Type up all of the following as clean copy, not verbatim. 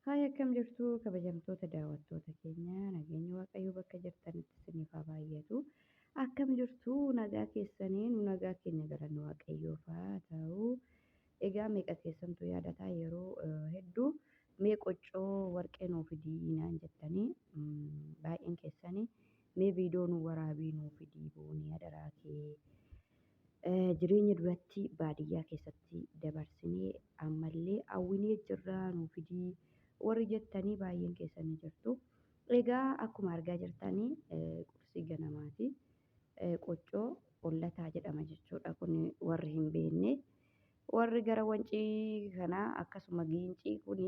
Haay, akkam jirtu kabajamtoota daawwattoota keenya? Nageenyi Waaqayyoo bakka jirtanitti isiniif haa baay'atu. Akkam jirtu, nagaa keessanii? Nu nagaa keenya, galanni Waaqayyoof haa ta'u. Egaa meeqa keessantu yaadataa, yeroo hedduu mee qoccoo warqee nuu fidii naan jettanii, baay'een keessanii mee viidiyoo nu waraabii nuu fidii boonii adaraa kee, jireenya duratti baadiyyaa keessatti dabarsinee ammallee hawwinee jirraa nuu fidii warri jettanii baay'een keessanii jirtu. Egaa akkuma argaa jirtanii qursii ganamaati. Qoccoo ollataa jedhama jechuudha. Kun warri hin beekne. Warri gara Wancii kanaa akkasuma Giincii kun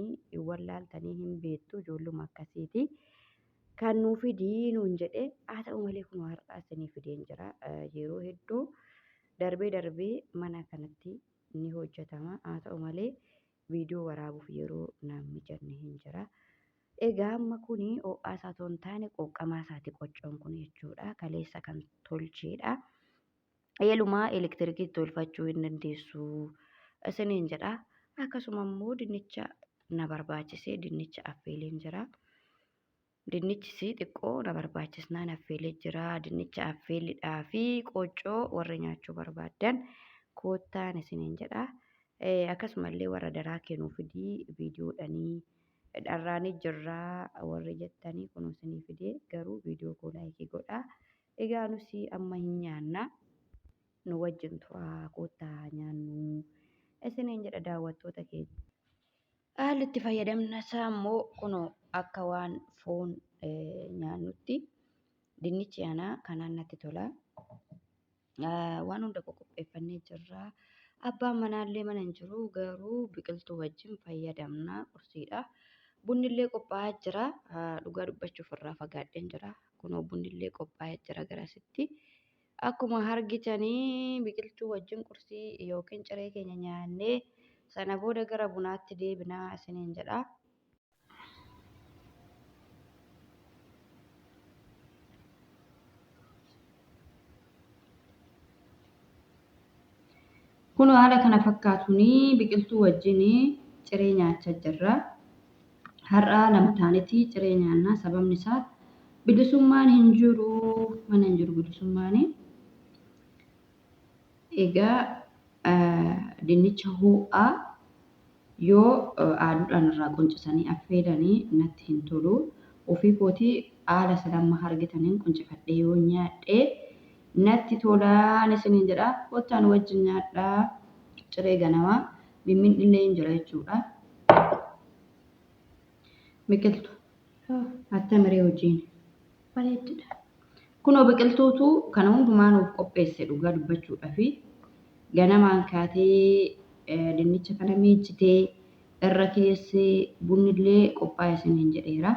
wallaaltanii hin beektu, ijoolluma akkasiiti. Kan nuu fidii nuun jedhe, haa ta'u malee kun har'a isinii fideen jira. Yeroo hedduu darbee darbee mana kanatti ni hojjetama. Haa ta'u malee viidiyoo waraabuuf yeroo naan mijanne hin jira. Egaa amma kuni ho'aa isaa otoo hin taane qoqqamaa isaati qoccoon kun jechuudha. Kaleessa kan tolcheedha. Eelumaa elektirikiitti tolfachuu hin dandeessu isiniin jedha. Akkasuma immoo dinnicha na barbaachisee dinnicha affeeleen jira. Dinnichis xiqqoo na barbaachisnaan affeelee jira. Dinnicha affeellidhaa fi qoccoo warri nyaachuu barbaaddan koottaan isiniin jedha. Akkasumallee warra daraa kennuu fidii viidiyoodhanii dharraanii jirraa warri jettanii kun isinii fidee, garuu viidiyoo koo like godhaa. Egaa nusi amma hin nyaanna. Nu wajjin turaa, koottaa nyaannu isiniin jedha daawwattoota keenya. Haalli itti fayyadamna isaa immoo kunoo akka waan foon nyaannutti dinnichi anaa kanaan natti tola. Waan hunda qoqopheeffannee jirra. Abbaan manaallee mana hin jiru, garuu biqiltuu wajjin fayyadamna qursiidha. Bunnillee qophaa'aa jira. Dhugaa dubbachuuf irraa fagaadheen jira. Kunoo bunnillee qophaa'ee jira garasitti. Akkuma argitanii biqiltuu wajjin qursii yookiin ciree keenya nyaannee sana booda gara bunaatti deebinaa isiniin jedha. Kun haala kana fakkaatuun biqiltuu wajjin ciree nyaachaa jirra. Har'a lama taaneeti ciree nyaanna. Sababni isaa bilisummaan hin jiru. Mana hin jiru bilisummaan. Egaa dinnicha ho'aa yoo aaduudhaan irraa quncisanii affeelanii natti hin tolu. Ofii kootii haala isin amma argitaniin quncifadhee yoo nyaadhe natti tolaan isiniin jedha. Kottaan wajjin nyaadhaa ciree ganamaa. Mimmiin illee hin jira jechuudha. Biqiltu. Attamiree hojiin. Bareeddudha. Kunoo biqiltuutu kana hundumaa nuuf qopheesse, dhugaa dubbachuudhaafi ganamaan kaatee dinnicha kana miiccitee irra keessee bunnillee qophaa'e isiniin jedheera.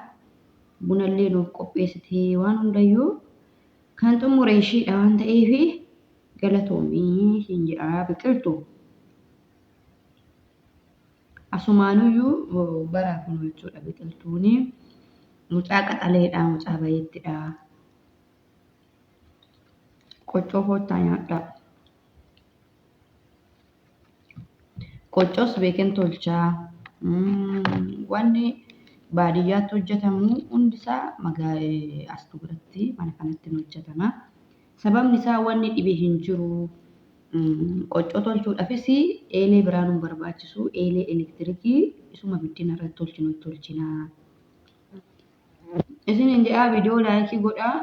Bunallee nuuf qopheessitee waan hundayyuu kan xumure ishiidha waan ta'eef galatoomii siin jedha biqiltu. Asumaanuyyuu baraa kun jechuudha, biqiltuuni mucaa qaxaleedha, mucaa bayeettidha. Qoccoo koottaa nyaadhaa. Qoccoos beeken tolchaa. Wanni baadiyyaatti hojjetamu hundisaa as biratti mana kanatti hin hojjetama. Sababni isaa wanni dhibe hin jiru. Qoccoo tolchuudhaafis eelee biraa nu barbaachisu. Eelee elektirikii isuma biddeen irratti tolchinu tolchina. Isiniin jedhaa, viidiyoo like godhaa.